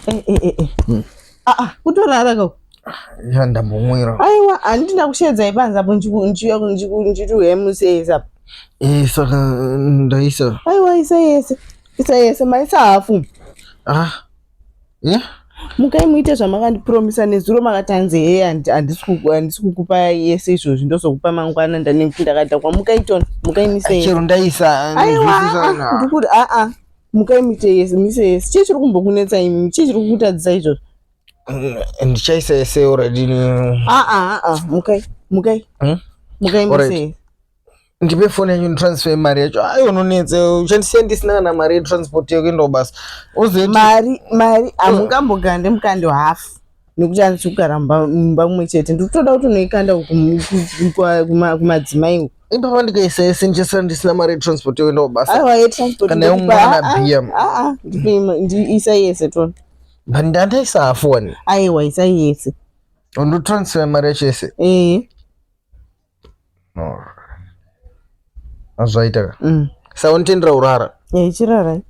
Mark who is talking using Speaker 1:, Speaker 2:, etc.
Speaker 1: Eh, eh, eh, eh. Ah, ah, kutorara ka
Speaker 2: Ya, ndambomwira.
Speaker 1: Aiwa, handina kushedzai panze apo nchiti uyai museese apa.
Speaker 2: Eh, saka ndaisa.
Speaker 1: Aiwa, isa yese, isa yese, maisa hafu.
Speaker 2: Ah. Yeah.
Speaker 1: Mukai muite zvamakandipromisa nezuro, makati hanzi heye, handisi kukupa yese izvozvi, ndozokupa mangwana ndanekuti ndakadhakwa. Mukai tona, mukai mise yese.
Speaker 2: Chero ndaisa.
Speaker 1: Aiwa.
Speaker 2: Nzwisisa.
Speaker 1: Ah, ndikuti aa, mukai muite yese, mise yese. Chii chiri kumbokunetsa imi? Chii chiri kukutadzisa izvozvo?
Speaker 2: Ndichaisa yese already.
Speaker 1: Aa, aa, mukai, mukai. Mukai mise yese.
Speaker 2: Ndipe foni yenyu nditransfer mari yacho. Ayi, unonetsa, uchandisiya ndisina kana mari yetransport yekuenda kubasa. Uzoti
Speaker 1: Mari hamungambogande mukando hafu nekuti handisi kugara mumba mumwe chete. Ndikutoda kuti unoikanda uku kumadzimai uku.
Speaker 2: Ipapa ndikaisa yese ndichasara ndisina mari yetransport yekuenda kubasa.
Speaker 1: Aiwa, yetransport
Speaker 2: Kana
Speaker 1: ndokupa.
Speaker 2: yekumwa
Speaker 1: Ah, ah,
Speaker 2: bhiya.
Speaker 1: Ah, ah, isa yese tona.
Speaker 2: But ndandaisa hafu wani.
Speaker 1: Aiwa, isa yese.
Speaker 2: Undotransfer mari yacho yese?
Speaker 1: Ee.
Speaker 2: No. Azvaita ka. Saka unotendera urara?
Speaker 1: Chirarai.